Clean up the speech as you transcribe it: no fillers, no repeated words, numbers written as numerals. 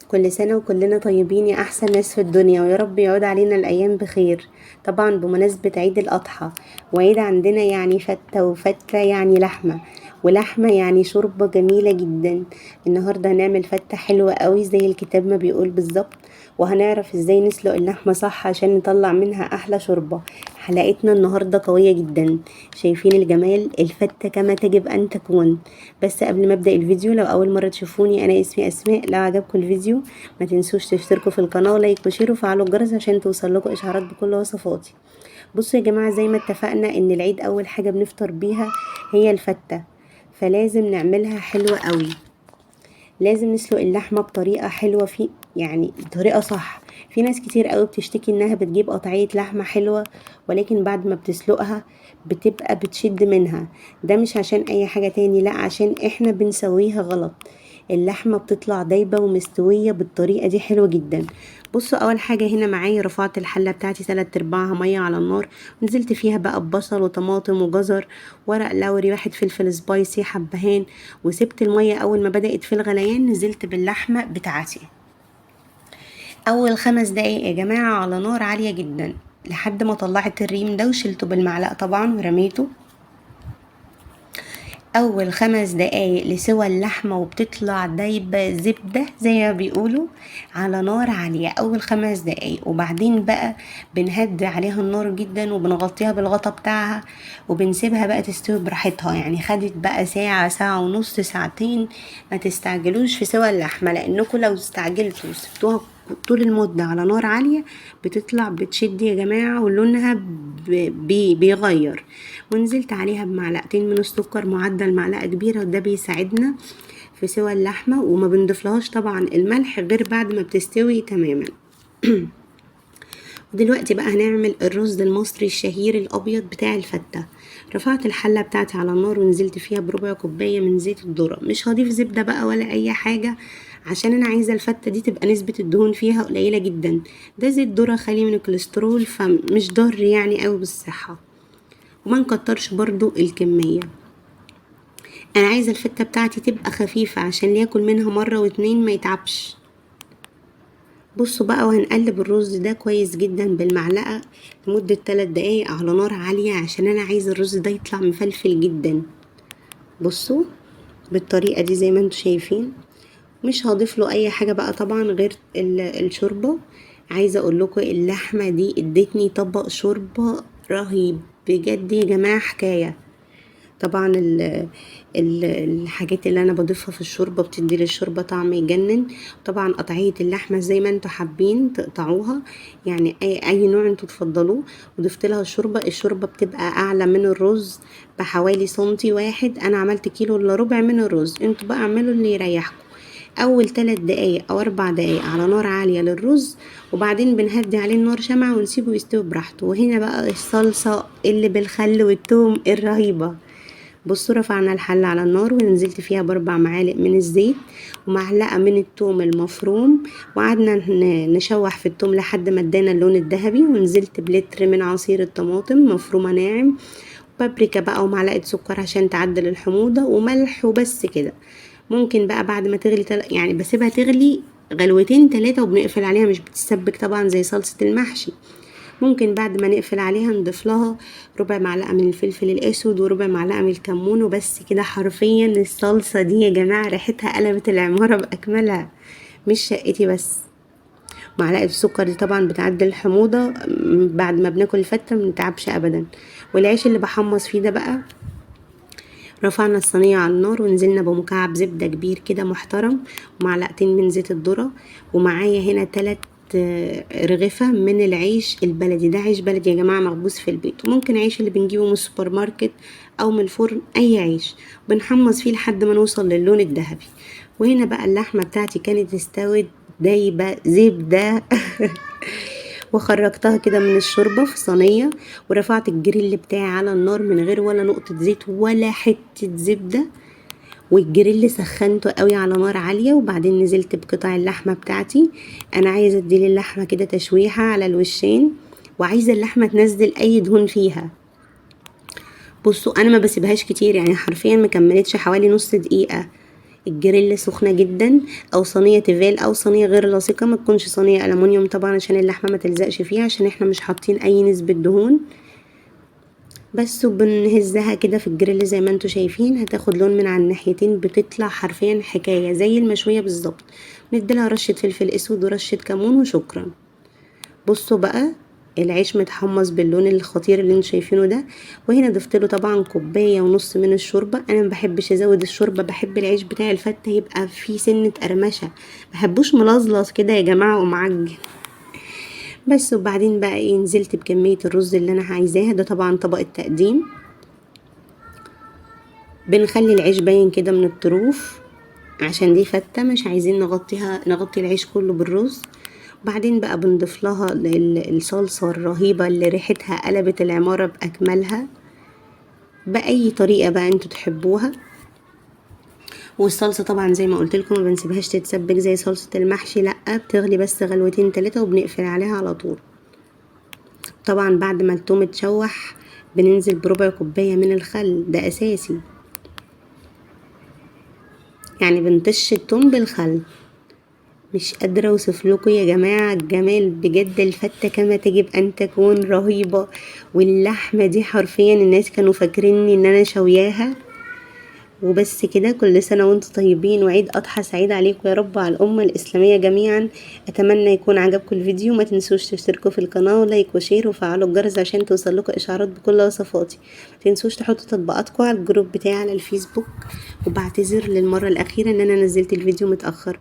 كل سنة وكلنا طيبين يا أحسن ناس في الدنيا، ويا رب يعود علينا الأيام بخير. طبعا بمناسبة عيد الأضحى، وعيد عندنا يعني فتة، وفتة يعني لحمة، ولحمة يعني شوربة جميلة جدا. النهاردة هنعمل فتة حلوة قوي زي الكتاب ما بيقول بالظبط، وهنعرف ازاي نسلق اللحمة صح عشان نطلع منها أحلى شوربة. حلقتنا النهاردة قوية جدا، شايفين الجمال؟ الفتة كما تجب أن تكون. بس قبل ما أبدأ الفيديو، لو أول مرة تشوفوني، أنا اسمي أسماء. لو عجبكم الفيديو ما تنسوش تشتركوا في القناة، like و share وفعلوا الجرس عشان توصل لكم إشعارات بكل وصفاتي. بصوا يا جماعة، زي ما اتفقنا إن العيد أول حاجة بنفطر بيها هي الفتة، فلازم نعملها حلوة قوي. لازم نسلق اللحمة بطريقة حلوة، في يعني بطريقة صح. في ناس كتير قوي بتشتكي انها بتجيب قطعية لحمة حلوة، ولكن بعد ما بتسلقها بتبقى بتشد منها. ده مش عشان اي حاجة تاني، لا، عشان احنا بنسويها غلط. اللحمة بتطلع دايبة ومستوية بالطريقة دي حلوة جدا. بصوا، اول حاجة هنا معايا رفعت الحلة بتاعتي 3/4 مية على النار، ونزلت فيها بقى ببصل وطماطم وجزر، ورق لوري، 1 فلفل سبايسي، حبهان، وسبت المية اول ما بدأت في الغليان نزلت باللحمة بتاعتي. اول 5 دقايق يا جماعة على نار عالية جدا لحد ما طلعت الريم ده، وشلته بالمعلقة طبعا ورميته. اول 5 دقايق لسوى اللحمة، وبتطلع دايبة زبدة زي ما بيقولوا على نار عالية اول 5 دقايق. وبعدين بقى بنهدي عليها النار جدا، وبنغطيها بالغطا بتاعها، وبنسيبها بقى تستوي براحتها. خدت بقى ساعة، ساعة ونص، ساعتين. ما تستعجلوش في سوى اللحمة، لانكم لو استعجلتوا وسبتوها طول المدة على نار عالية بتطلع بتشد يا جماعة، ولونها بيغير. ونزلت عليها بمعلقتين من السكر، معدل معلقة كبيرة، وده بيساعدنا في سوى اللحمة. وما بنضيفلهاش طبعا الملح غير بعد ما بتستوي تماما. ودلوقتي بقى هنعمل الرز المصري الشهير الأبيض بتاع الفتة. رفعت الحلة بتاعتي على النار ونزلت فيها بربع كوباية من زيت الذرة. مش هضيف زبدة بقى ولا أي حاجة، عشان أنا عايزة الفتة دي تبقى نسبة الدهون فيها قليلة جدا. ده زيت ذرة خالي من الكوليسترول، فمش ضار قوي بالصحة، وما نكترش برضو الكمية. أنا عايزة الفتة بتاعتي تبقى خفيفة عشان اللي ياكل منها مرة واتنين ما يتعبش. بصوا بقى، وهنقلب الرز ده كويس جدا بالمعلقة لمدة 3 دقايق على نار عالية، عشان أنا عايزة الرز ده يطلع مفلفل جدا. بصوا بالطريقة دي زي ما انتوا شايفين. مش هضيف له أي حاجة بقى طبعا غير الشوربة. عايزة أقول لكم اللحمة دي ادتني طبق شوربة رهيب بجد يا جماعة، حكاية. طبعا الحاجات اللي انا بضيفها في الشوربه بتدي للشوربه طعم يجنن. طبعا قطعيه اللحمه زي ما انتوا حابين تقطعوها، اي نوع انتوا تفضلوه. وضفت لها الشوربه، الشوربه بتبقى اعلى من الرز بحوالي سنتي واحد. انا عملت كيلو الا ربع من الرز، انتوا بقى اعملوا اللي يريحكم. اول 3 دقايق او 4 دقايق على نار عاليه للرز، وبعدين بنهدي عليه النار شمعة ونسيبه يستوي براحته. وهنا بقى الصلصه اللي بالخل والثوم الرهيبه. بصوا، رفعنا الحلة على النار ونزلت فيها ب4 معالق من الزيت ومعلقة من الثوم المفروم، وقعدنا نشوح في الثوم لحد ما ادانا اللون الذهبي. ونزلت بلتر من عصير الطماطم مفرومة ناعم، بابريكا بقى ومعلقة سكر عشان تعدل الحموضة، وملح، وبس كده. ممكن بقى بعد ما تغلي يعني بسيبها تغلي غلوتين 3 وبنقفل عليها، مش بتتسبك طبعا زي صلصة المحشي. ممكن بعد ما نقفل عليها نضيف لها ربع معلقة من الفلفل الأسود وربع معلقة من الكمون، وبس كده. حرفيا الصلصة دي يا جماعة ريحتها قلبت العمارة بأكملها، مش شقتي بس. معلقة السكر دي طبعا بتعدل الحموضة، بعد ما بناكل الفتة ما بنتعبش أبدا. والعيش اللي بحمص فيه ده بقى، رفعنا الصينية على النار ونزلنا بمكعب زبدة كبير كده محترم، ومعلقتين من زيت الذرة، ومعايا هنا 3 رغيفة من العيش البلدي. ده عيش بلدي يا جماعة مخبوز في البيت، وممكن عيش اللي بنجيبه من السوبر ماركت أو من الفرن، أي عيش بنحمص فيه لحد ما نوصل للون الذهبي. وهنا بقى اللحمة بتاعتي كانت استوت دايبة زبدة وخرجتها كده من الشوربة في صينية، ورفعت الجريل بتاعي على النار من غير ولا نقطة زيت ولا حتة زبدة، والجريل سخنته قوي على نار عالية. وبعدين نزلت بقطع اللحمة بتاعتي. انا عايزة ادي للحمة كده تشويحة على الوشين، وعايزة اللحمة تنزل اي دهون فيها. بصوا انا ما بسيبهاش كتير، حرفيا ما كملتش حوالي نص دقيقة، الجريل سخنة جدا، او صينية تيفال او صينية غير لاصقه، ما تكونش صينية ألمونيوم طبعا عشان اللحمة ما تلزقش فيها، عشان احنا مش حاطين اي نسبه دهون بس. وبنهزها كده في الجريل زي ما انتوا شايفين، هتاخد لون من على الناحيتين، بتطلع حرفيا حكاية زي المشويه بالظبط. نديلها رشه فلفل اسود ورشه كمون وشكرا. بصوا بقى العيش متحمص باللون الخطير اللي انتوا شايفينه ده. وهنا ضفت له طبعا كوباية ونص من الشوربة. انا ما بحبش ازود الشوربة، بحب العيش بتاع الفته يبقى فيه سنة قرمشه، ما بحبوش ملظلظ كده يا جماعة ومعجن بس. وبعدين بقى ايه، نزلت بكمية الرز اللي انا عايزاها. ده طبعا طبق التقديم. بنخلي العيش باين كده من الطروف عشان دي فته، مش عايزين نغطي العيش كله بالرز. بعدين بقى بنضيف لها الصلصة الرهيبة اللي ريحتها قلبت العمارة بأكملها، بأي طريقة بقى انتوا تحبوها. والصلصة طبعا زي ما قلت لكم ما بنسيبهاش تتسبك زي صلصة المحشي، لأ بتغلي بس غلوتين تلاتة وبنقفل عليها على طول. طبعا بعد ما التوم اتشوح بننزل بربع كوباية من الخل، ده أساسي، يعني بنطش التوم بالخل. مش قادرة اوصف لكم يا جماعة الجمال بجد، الفتة كما تجب ان تكون رهيبة. واللحمة دي حرفيا الناس كانوا فاكريني ان انا شوياها. وبس كده، كل سنة وانتم طيبين، وعيد اضحى سعيد عليكم يا رب وعلى الامة الاسلامية جميعا. اتمنى يكون عجبكم الفيديو، ما تنسوش تشتركوا في القناة و like و share وفعلوا الجرس عشان توصل لكم اشعارات بكل وصفاتي. ما تنسوش تحطوا تطبيقاتكم على ال group بتاعي على الفيسبوك. وبعتذر للمرة الاخيرة ان انا نزلت الفيديو متأخر.